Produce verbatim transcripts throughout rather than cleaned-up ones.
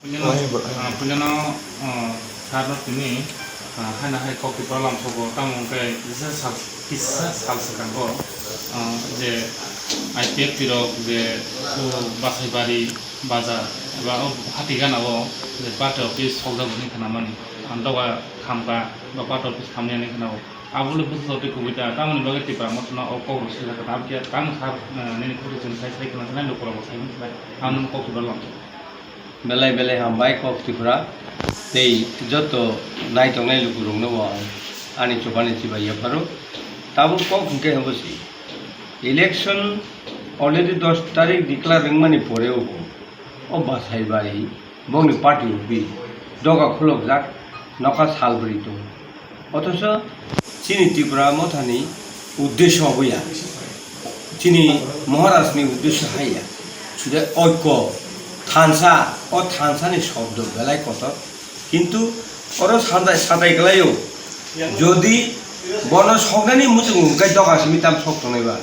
Puilano, ah, puilano, ah, sarno tini, ah, haino hai kok Tripura lamsogo, tamo hwnkhe kisa sal, kisa sal swkango, ah, je I P F T rok je o Basaibari bazar eba o hati gana o je party office sokjak hwnwi khnamani, ang doga khamkha ba party office khamya hwnwi khna o. Abo le bwswk twi kubui ta, tamoni bagwi Tipra Mothano o kok rw swijak kha, abo khe tamo sar, ah, nini khoroknwi chwng sai sai khna sanai, lukurokbo sai mani sai, ang nini kok Tripura lamsogo. Belai belai hambai kok Tripura tei joto naitongnai lukurokno bo ang ani chubani chibai yapharo. Tabuk kok hwnkhe hwnbo si election already dos tarik declare wngmani poreo bo o Basaibari bongni party office doga khulokjak, nokha salbrwi tongo. Othocho chini Tipra Mothani uddesho obo ya, chini Maharajni uddesho hai ya, je oikko thansa, o thansani shobdo belai kotor, kintu oro sadai, sadai kwlaio, jodi bono soknani muchungo hwnkhe doga simi tam sok tongnai ba,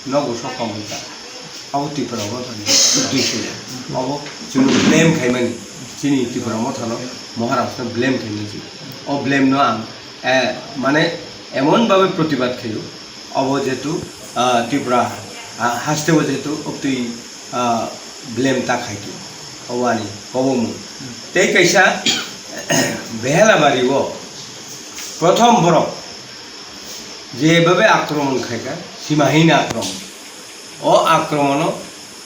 nogo sok tongmani ta. Abo Tipra Mothani uddesho ya. Abo chwngno blame khaimani. Chini Tipra Mothano Maharashtra blame khaimani chwng. O blame no ang, eh, mane emon bhabe protibad khaio. Abo jehetu, ah, Tripura, ah, hasteo jehetu obtwi, ah, blame ta khaito. Abo ani kobomung. Tei kaisa Behelabari o prothom borok jebhabe akromon khaikha, simahin akromon. O akromono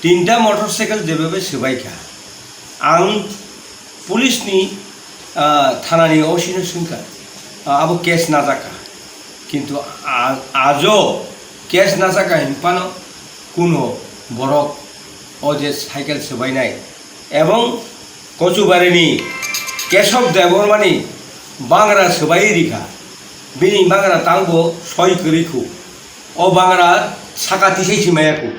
tinta motorcycle jebhabe swbaikha. Ang police ni, ah, thana ni O C no swngkha, ah, abo case najakha. Kintu a-, ajo case najakha hinphano kuno borok o je cycle swbainai ebong Kochubari ni Kesab Debbarma ni bangra swbai rikha. Bini bangra tangbo soi kwrwi khu. O bangra saka tisai si maya khu.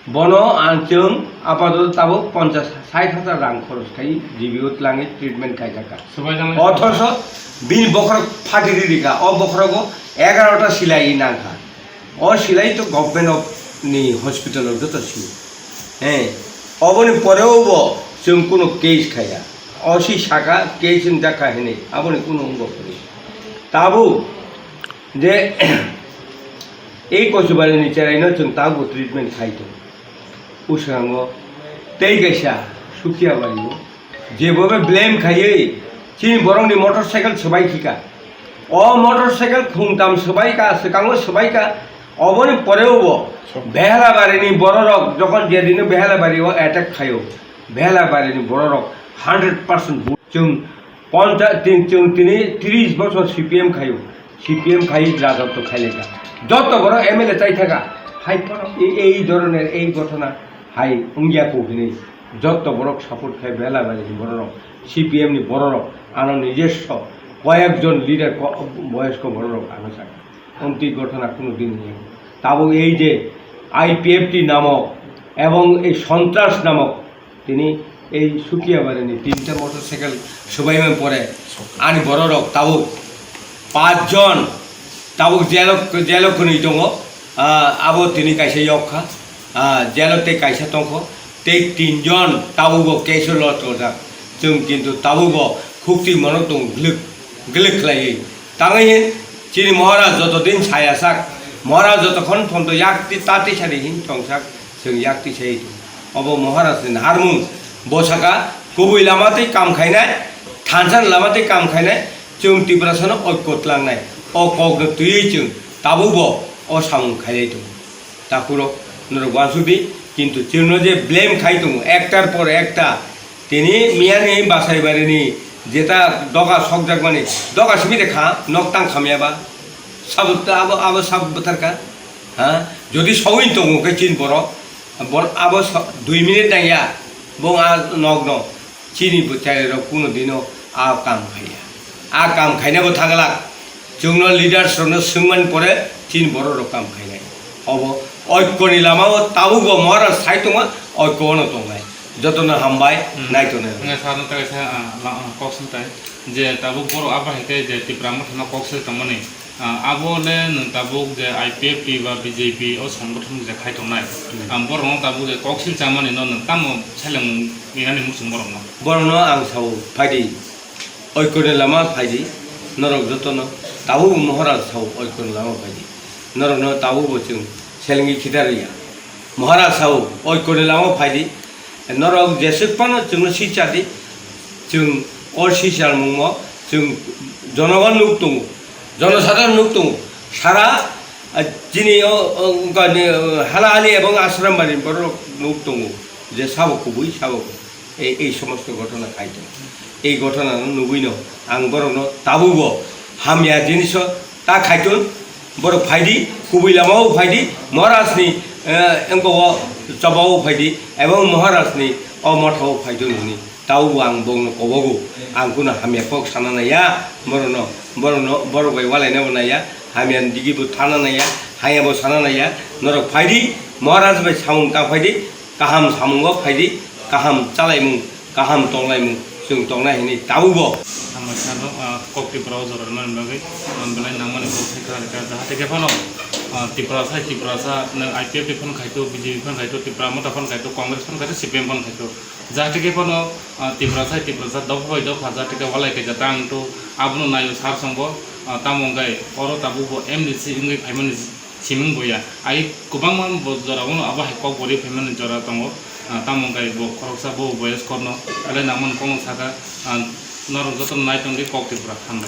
Bono ang chwng apatot tabuk ponchash sait hajar rang khoros khai G B O twlangwi treatment khaijak kha. Swbaijak nai. Othoso bini bokhorok phatiri rikha, o bokhorogo egarota silai nangkha. O silai to government of ni hospital o joto si. He, oboni poreo bo chwng kuno case khaya. O si saka case wngjakha hinwi, aboni kuno wngbo kwrwi. Tabuk je ei Kochubari ni cherai no chwng tabuk treatment khai tongo. Ushango tei kaisa Sukiabari o jebobe blame khaiwi chini borokni motorcycle swbai khika. O motorcycle khungtam swbai ka, swkango swbai ka, oboni poreo bo Behelabarini bororok jokhon jedino Behelabari o attack khaio, Behelabarini bororok hundred percent bu-, chwng poncha-, tin, chwng tini tris bochor C P M khaio, C P M khai rajotw khaileka. Joto borok M L A chai thaka, hai phano ei, ei dhoroner ei ghotona hai wngya kho hinwi. Joto borok support khai Behelabarini bororok, C P M ni bororok, ano nijoswo koyekjon leader ko-, boyosko bororok ano sakha. Omtwi ghotona kuno din hiya. Tabuk ei je I P F T namok ebong ei sontras namok tini ei Sukiabarini tinta motorcycle swbaimani pore ani bororok tabuk pachjon tabuk jelo, jelo kwnwi tongo. Ah, abo tini kaisa yok kha, ah, jelo tei kaisa tongkho, tei tinjon tabukbo case o loss tongjak. Chwng kintu tabukbo khukti monok tongo glwk glwk khlaiwi. Tangwi hin chini Maharaj joto din saya sak, Maharaj joto khon phonto yak ti ta ti sari hin tongsak, chwng yak ti sai tongo. Obo Maharaj ni naharmung, bo saka kubui lama tei kam khainai, thansa ni lama tei kam khainai, chwng Tiprasa no oikot langnai. O kok no twiwi chwng tabukbo o samung khailai tongo. Takhurok, norok uansuk di, kintu chwngno je blame khai tongo, ektar por ekta. Tini miyani Basaibari ni jeta doga sokjakmani, doga simi de kha, nok tang khamya ba? Sabo ta abo, abo sab bwthar kha? Ha? Jodi sogwi tongo khe chin borok, bor-, abo so-, dui minute nangya, bo a nok no. Chini bwcharirok kuno dino a kam khaiya. A kam khainabo thanglak. Chwngno leaders rokno swngmani pore chini bororok kam khainai. Obo oikkoni lamao tabukbo Maharaj sai tongma, oikko ono tongnai. Jotono hambai, hmm, naitongnai. Wngkha sir no tai sa, ah, la-, ah, kok swng tai. Je tabuk borok abo hai khe je Tipra Mothano kok swng tongmani. Ah, abo le nwng tabuk je I P F T ba B J P o songgothon je khai tongnai, ah, borokno tabuk je koksil chamani no nwng tamo seleng rinani muchung borokno? Borokno ang sao, phaidi, oikoni lama phaidi, norok jotono tabuk Maharaj sao, oikoni lama phaidi, norokno tabuk bo chwng selengwi khitar ya. Maharaj sao, oikoni lama phaidi, norok jeswk phano chwngno sichadi, chwng o sichalmungno chwng jonogon nuk tongo, jonosadharon nuk tongo, sara, ah, chini o, o, wngkha ni, o, Halahali ebong Ashram Bari borok nuk tongo je sabo kubui, sabo ei, ei somosto ghotona khaito. Ei ghotona no nugwino ang borokno tabubo hamya jiniso ta khaito, borok phaidi, kubui lamao phaidi, Maharajni, eh, wngkha o chobao phaidi, ebong Maharajni o mothao phaito hwnwi. Tabubo ang bongno kobogo, ang kuno hamya kok sana naiya, borokno, borokno, borok bai walainabo naiya, hamyani digibo thana naiya, hayabo sana naiya, norok phaidi, Maharaj bai samung ta phaidi, kaham samungo phaidi, kaham chalaimung, kaham tonglaimung chwng tongnai hinwi tabubo. Hambai sano, ah, kok Tripura o jora rwmani bagwi, ah, belai nangmani kok sai kha rwkha, jahate khe phano, ah, Tiprasa, Tiprasa, nwng I P F T phano khaito, B J P phano khaito, Tipra Motha phano khaito, Congress phano khaito, C P M phano khaito. Jahate khe phano, ah, Tiprasa, Tiprasa, dopha bai dopha, jahate khe walai khe jata ang to abono naio sar songbo, ah, tamo wngkha oro tabukbo M D C wngwi phaimani siming bo ya. Ai kwbangma bo jora bono abo hai kok bori phaimani jora tongo. Ah, tamo wngkha bo khoroksa bo boyos korno belai nangmani kokno saka, ah, norok jotono nai tongdi kok Tripura. Hambai.